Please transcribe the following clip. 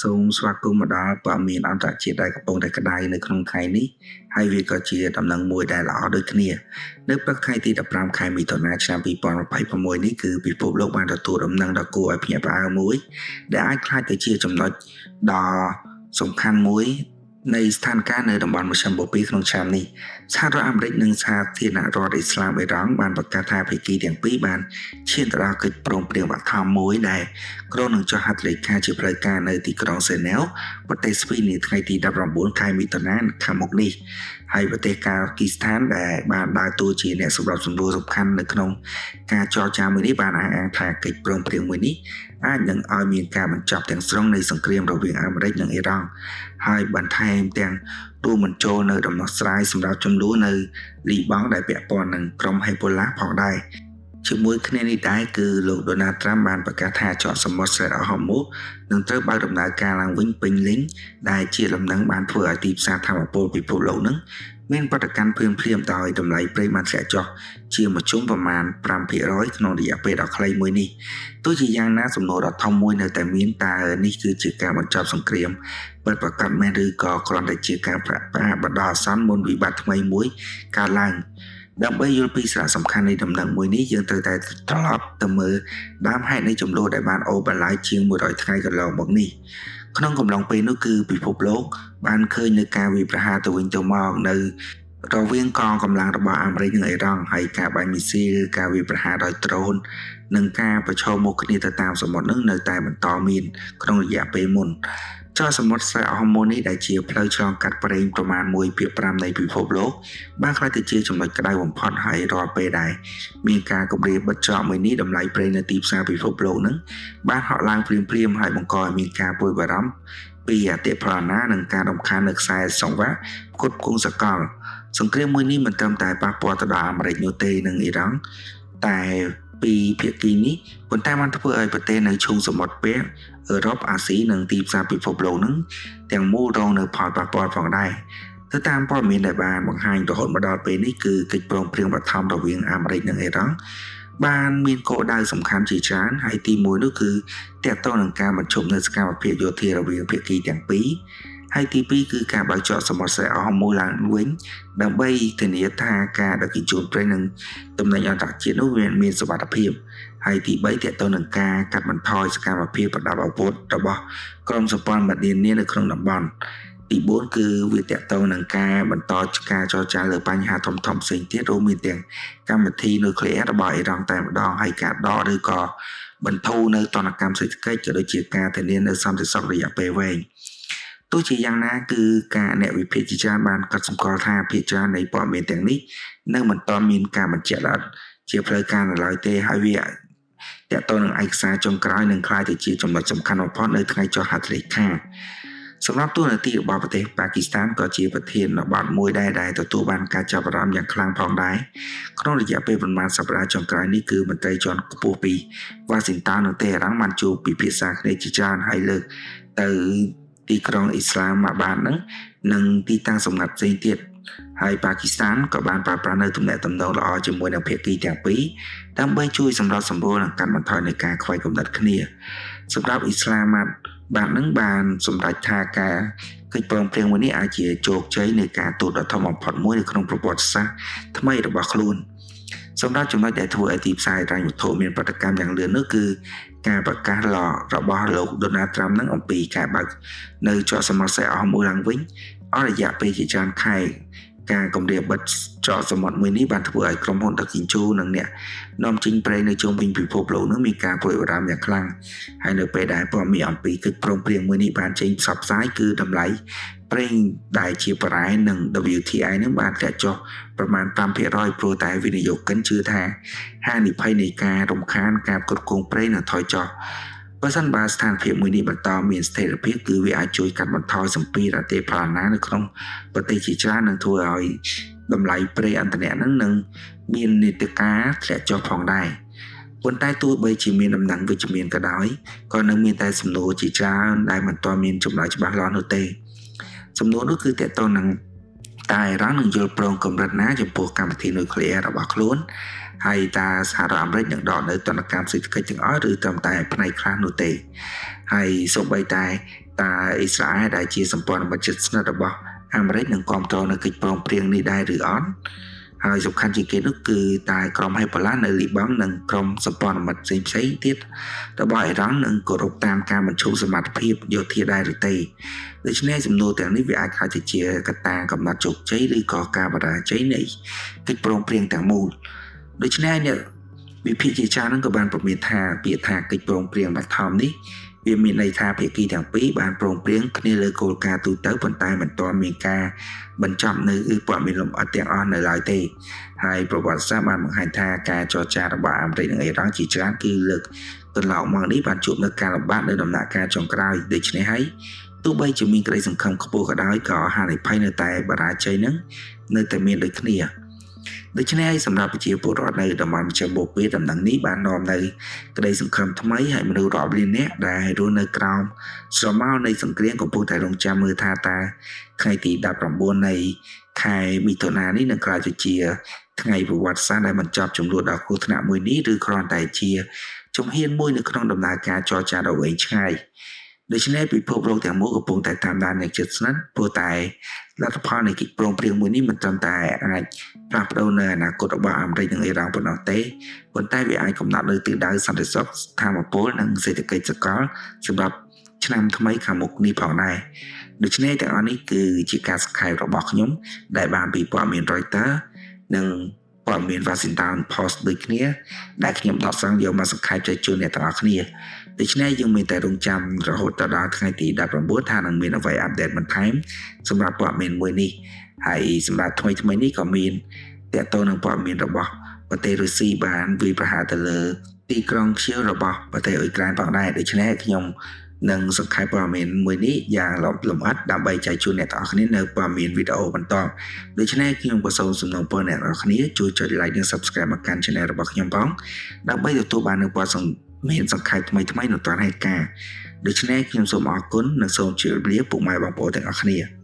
សូមស្វាគមន៍មកដល់ព័ត៌មានអន្តរជាតិដែលកំពុងតែក្តៅនៅក្នុងថ្ងៃនេះហើយវាក៏ជាដំណឹងមួយដែលល្អដូចគ្នានៅព្រឹកថ្ងៃទី15ខែមិថុនាឆ្នាំ2026នេះគឺពិភពលោកបានទទួលដំណឹងដ៏គួរឲ្យភ្ញាក់ផ្អើលមួយដែលអាចក្លាយទៅជាចំណុចដ៏សំខាន់មួយនៃស្ថានភាពនៅតំបន់មជ្ឈិមបូព៌ាក្នុងឆ្នាំនេះសហរដ្ឋអាមេរិកនិងសាធារណរដ្ឋអ៊ីស្លាមអ៊ីរ៉ង់បានប្រកាសថាភាគីទាំងពីរបានឈានទៅដល់កិច្ចព្រមព្រៀងបឋមមួយដែលគ្រោងនឹងចុះហត្ថលេខាជាផ្លូវការនៅទីក្រុងសេណែវប្រទេសស្វីសនាថ្ងៃទី19ខែមិថុនាខាងមុខនេះហើយប្រទេសកាគីស្ថានដែលបានដើរតួជាអ្នកសម្របសម្រួលសំខាន់នៅក្នុងការចរចាមួយនេះបានអះអាងថាកិច្ចព្រមព្រៀងមួយនេះអាចនឹងឲ្យមានការបញ្ចប់ទាំងស្រុងនៃសង្គ្រាមរវាងអាមេរិកនិងអ៊ីរ៉ង់ហើយបន្ថែមទាំងរួមបញ្ចូលនៅដំណោះស្រាយសម្រាប់ចំនួននៅលីបង់ដែលពាក់ព័ន្ធនឹងក្រុមហេបូឡាផងដែរជាមួយគ្នានេះដែរគឺលោកដូណាល់ត្រាំបានប្រកាសថាច្រកសមុទ្រ Strait of Hormuz នឹងត្រូវបើកដំណើរការឡើងវិញពេញលេញដែលជាលំនឹងបានធ្វើឲ្យទីផ្សារថាមពលពិភពលោកនឹងមានប្រតិកម្មភ្លាមៗដោយតម្លៃប្រេងបានធ្លាក់ចុះជាមធ្យមប្រមាណ5%ក្នុងរយៈពេលដ៏ខ្លីមួយនេះទោះជាយ៉ាងណាសំណួរដ៏ធំមួយនៅតែមានតើនេះគឺជាការបញ្ចប់សង្គ្រាមពិតប្រាកដមែនឬក៏គ្រាន់តែជាការប្រាក់បណ្ដោះអាសន្នមុនវិបត្តិថ្មីមួយកើតឡើងដើម្បីយល់ពីសារៈសំខាន់នៃដំណឹងមួយនេះយើងត្រូវតែត្រឡប់ទៅមើលដើមហេតុនៃចំនួនដែលបានអូសបន្លាយជាង100ថ្ងៃកន្លងមកនេះក្នុងកំឡុងពេលនោះគឺពិភពលោកបានឃើញនៅការវាយប្រហារទៅវិញទៅមកនៅរវាងកងកម្លាំងរបស់អាមេរិកនិងអ៊ីរ៉ង់ហើយការបាញ់មីស៊ីលការវាយប្រហារដោយដ្រូននិងការប្រឈមមុខគ្នាទៅតាមសមុទ្រនឹងនៅតែបន្តមានក្នុងរយៈពេលមុនច្រកសមុទ្រស្រែអស់មុននេះដែលជាផ្លូវឆ្លងកាត់ប្រេងប្រមាណ1.5នៃពិភពលោកបានក្លាយទៅជាចំណុចក្តៅបំផុតហើយរាល់ពេលដែលមានការគម្រាមបិទច្រកមួយនេះតម្លៃប្រេងនៅទីផ្សារពិភពលោកនឹងបានហក់ឡើងភ្លាមៗហើយបង្កឲ្យមានការព្រួយបារម្ភពីអតិផរណានិងការរំខាននៅខ្សែសង្វាក់ផ្គត់ផ្គង់សកលសង្គ្រាមមួយនេះមិនត្រឹមតែប៉ះពាល់ទៅដល់អាមេរិកនោះទេនិងអ៊ីរ៉ង់តែពីភាគីនេះប៉ុន្តែបានធ្វើឲ្យប្រទេសនៅឈូងសមុទ្រពាក់អឺរ៉ុបអាស៊ីនិងទីផ្សារពិភពលោកនឹងទាំងមូលរងនៅផលប៉ះពាល់ផងដែរទៅតាមព័ត៌មានដែលបានបង្ហាញរហូតមកដល់ពេលនេះគឺកិច្ចព្រមព្រៀងបឋមរវាងអាមេរិកនិងអ៊ីរ៉ង់បានមានគោលដៅសំខាន់ជាច្រើនហើយទី1នោះគឺទាក់ទងនឹងការបញ្ឈប់នៅសកម្មភាពយោធារវាងភាគីទាំងពីរហើយទី2គឺការបើកច្រកសមុទ្រស្រែអស់មួយឡើងវិញដើម្បីធានាថាការដឹកជញ្ជូនប្រេងនិងទំនិញអន្តរជាតិនោះវាមានសុវត្ថិភាពហើយទី3ទាក់ទងនឹងការកាត់បន្ថយសកម្មភាពប្រដាប់អាវុធរបស់ក្រុមសម្ព័ន្ធមិត្តនានានៅក្នុងតំបន់ទី4គឺវាទាក់ទងនឹងការបន្តការចរចាលើបញ្ហាធំៗផ្សេងទៀតរួមមានទាំងកម្មវិធីនុយក្លេអ៊ែររបស់អ៊ីរ៉ង់តែម្ដងហើយការដកឬក៏បន្ធូរនៅទណ្ឌកម្មសេដ្ឋកិច្ចក៏ដូចជាការធានានៅសន្តិសុខរយៈពេលវែងទោះជាយ៉ាងណាគឺការអ្នកវិភាគជាច្រើនបានកត់សម្គាល់ថាភាគច្រើននៃព័ត៌មានទាំងនេះនៅមិនទាន់មានការបញ្ជាក់ល្អិតជាផ្លូវការនៅឡើយទេហើយវាទាក់ទងនឹងឯកសារចុងក្រោយនឹងក្លាយទៅជាចំណុចសំខាន់បំផុតនៅថ្ងៃចុះហត្ថលេខាសម្រាប់តួនាទីរបស់ប្រទេសប៉ាគីស្ថានក៏ជាប្រធានបទមួយដែរដែលទទួលបានការចាប់អារម្មណ៍យ៉ាងខ្លាំងផងដែរក្នុងរយៈពេលប្រមាណសប្តាហ៍ចុងក្រោយនេះគឺមន្ត្រីជាន់ខ្ពស់ពីវ៉ាស៊ីនតោននិងតេហេរ៉ង់បានជួបពិភាក្សាគ្នាជាច្រើនហើយលើកទៅទីក្រុងអ៊ីស្លាមាបាតនឹងនិងទីតាំងសម្ងាត់ផ្សេងទៀតហើយប៉ាគីស្ថានក៏បានប្រើប្រាស់នៅទំនាក់ទំនងល្អជាមួយនឹងភាគីទាំងពីរដើម្បីជួយសម្របសម្រួលនិងកាត់បន្ថយនៃការខ្វែងគំនិតគ្នាសម្រាប់អ៊ីស្លាមាបាតនឹងបានសម្រេចថាការកិច្ចព្រមព្រៀងមួយនេះអាចជាជោគជ័យនៃការទូតដ៏ធំបំផុតមួយនៅក្នុងប្រវត្តិសាស្ត្រថ្មីរបស់ខ្លួនសម្រាប់ចំណុចដែលធ្វើឲ្យទីផ្សារហិរញ្ញវត្ថុមានប្រតិកម្មយ៉ាងលឿននោះគឺការប្រកាសរបស់លោកដូណាល់ត្រាំនឹងអំពីការបើកនៅច្រកសមុទ្រសែអស់មួយឡើងវិញអស់រយៈពេលជាច្រើនខែការគម្រាមបិទច្រកសមុទ្រមួយនេះបានធ្វើឲ្យក្រុមហ៊ុនដឹកជញ្ជូននិងអ្នកនាំចេញប្រេងនៅជុំវិញពិភពលោកនឹងមានការព្រួយបារម្ភយ៉ាងខ្លាំងហើយនៅពេលដែលព័ត៌មានអំពីកិច្ចព្រមព្រៀងមួយនេះបានចេញផ្សព្វផ្សាយគឺតម្លៃប្រេងដែលជាបារ៉ែនិង WTI នឹងបានធ្លាក់ចុះប្រមាណ5%ព្រោះតែវិនិយោគិនជឿថាហានិភ័យនៃការរំខានការផ្គត់ផ្គង់ប្រេងនឹងថយចុះបើសិនបើស្ថានភាពមួយនេះបន្តមានស្ថិរភាពគឺវាអាចជួយកាត់បន្ថយសម្ពាធអតិផរណានៅក្នុងប្រទេសជាច្រើននិងធ្វើឲ្យតម្លៃប្រេងឥន្ធនៈនឹងនឹងមាននីតិការធ្លាក់ចុះផងដែរប៉ុន្តែទោះបីជាមានដំណឹងវិជ្ជមានក៏ដោយក៏នៅមានតែសំណួរជាច្រើនដែលមិនទាន់មានចម្លើយច្បាស់លាស់នោះទេសំណួរនោះគឺទាក់ទងនឹងតើអ៊ីរ៉ង់នឹងយល់ព្រមកម្រិតណាចំពោះកម្មវិធីនុយក្លេអ៊ែររបស់ខ្លួនហើយតើសហរដ្ឋអាមេរិកនឹងដកនៅទណ្ឌកម្មសេដ្ឋកិច្ចទាំងអស់ឬត្រឹមតែផ្នែកខ្លះនោះទេហើយសូម្បីតែ តើអ៊ីស្រាអែលដែលជាសម្ព័ន្ធមិត្តជិតស្និទ្ធរបស់អាមេរិកនឹងគ្រប់គ្រងនៅកិច្ចព្រមព្រៀងនេះដែរឬអត់ហើយសំខាន់ជាងគេនោះគឺតើក្រុមហេប៉ូឡានៅលីបង់និងក្រុមសម្ព័ន្ធមិត្តផ្សេងៗទៀតរបស់អ៊ីរ៉ង់នឹងគោរពតាមការបញ្ឈប់សមត្ថភាពយោធាដែរឬទេដូច្នេះសំណួរទាំងនេះវាអាចក្លាយទៅជាកត្តាកំណត់ជោគជ័យឬក៏ការបរាជ័យនៃកិច្ចព្រមព្រៀងទាំងមូលដូច្នេះអ្នកវិភាគជាច្រើននឹងក៏បានប្រមានថាពាក្យថាកិច្ចព្រមព្រៀងបឋមនេះវាមានន័យថាភាគីទាំងពីរបានព្រមព្រៀងគ្នាលើគោលការណ៍ទូទៅប៉ុន្តែមិនទាន់មានការបញ្ចប់នៅព័ត៌មានលម្អិតទាំងអស់នៅឡើយទេហើយប្រវត្តិសាស្ត្របានបង្ហាញថាការចរចារបស់អាមេរិកនិងអ៊ីរ៉ង់ជាច្រើនគឺលើកកន្លងមកនេះបានជួបនូវការលំបាកនៅដំណាក់កាលចុងក្រោយដូច្នេះហើយទោះបីជាមានក្តីសង្ឃឹមខ្ពស់ក៏ដោយក៏ហានិភ័យនៅតែបរាជ័យនឹងនៅតែមានដូចគ្នាដូច្នេះហើយសម្រាប់ប្រជាពលរដ្ឋនៅតំបន់មជ្ឈិមបូព៌ាដំណឹងនេះបាននាំនៅក្តីសង្ឃឹមថ្មីហើយមនុស្សរាប់លាននាក់ដែលរស់នៅក្រោមស្រមោលនៃសង្គ្រាមកំពុងតែរងចាំមើលថាតើថ្ងៃទី19នៃខែមិថុនានេះនឹងក្លាយទៅជាថ្ងៃប្រវត្តិសាស្ត្រដែលបញ្ចប់ចំនួនដ៏គ្រោះថ្នាក់មួយនេះឬគ្រាន់តែជាជំហានមួយនៅក្នុងដំណើរការចរចាដ៏វែងឆ្ងាយដូច្នេះពិភពលោកទាំងមូលកំពុងតែតាមដានយ៉ាងជិតស្និទ្ធព្រោះតែលទ្ធផលនៃកិច្ចព្រមព្រៀងមួយនេះមិនត្រឹមតែអាចផ្លាស់ប្ដូរនៅអនាគតរបស់អាមេរិកនិងអ៊ីរ៉ង់ប៉ុណ្ណោះទេប៉ុន្តែវាអាចកំណត់នូវទិសដៅសន្តិសុខធម្មពលនិងសេដ្ឋកិច្ចសកលសម្រាប់ឆ្នាំថ្មីខាងមុខនេះផងដែរដូច្នេះទាំងអស់នេះគឺជាការសង្ខេបរបស់ខ្ញុំដែលបានពីព័ត៌មាន Reuters និងព័ត៌មាន Washington Post ដូចគ្នាដែលខ្ញុំដកស្រង់យកមកសង្ខេបចែកជូនអ្នកទាំងអស់គ្នាដូច្នេះយើងមានតែរងចាំរហូតដល់ថ្ងៃទី19ថានឹងមានអ្វី update បន្ថែមសម្រាប់ព័ត៌មានមួយនេះហើយសម្រាប់ថ្មីថ្មីនេះក៏មានតកតទៅនឹងព័ត៌មានរបស់ប្រទេសរុស្ស៊ីបានវាយប្រហារទៅលើទីក្រុងឃៀវរបស់ប្រទេសអ៊ុយក្រែនផងដែរដូច្នេះខ្ញុំនឹងសង្ខេបព័ត៌មានមួយនេះយ៉ាងលម្អិតដើម្បីចែកជូនអ្នកទាំងអស់គ្នានៅព័ត៌មានវីដេអូបន្តដូច្នេះខ្ញុំក៏សូមសំណូមពរអ្នកទាំងអស់គ្នាជួយចុច like និង Subscribe មកកាន់ Channel របស់ខ្ញុំផងដើម្បីទទួលបាននូវព័ត៌មានសង្ខេបថ្មីៗនៅទាន់ហេតុការណ៍ដូច្នេះខ្ញុំសូមអរគុណនិងសូមជម្រាបលាពុកម៉ែបងប្អូនទាំងអស់គ្នា។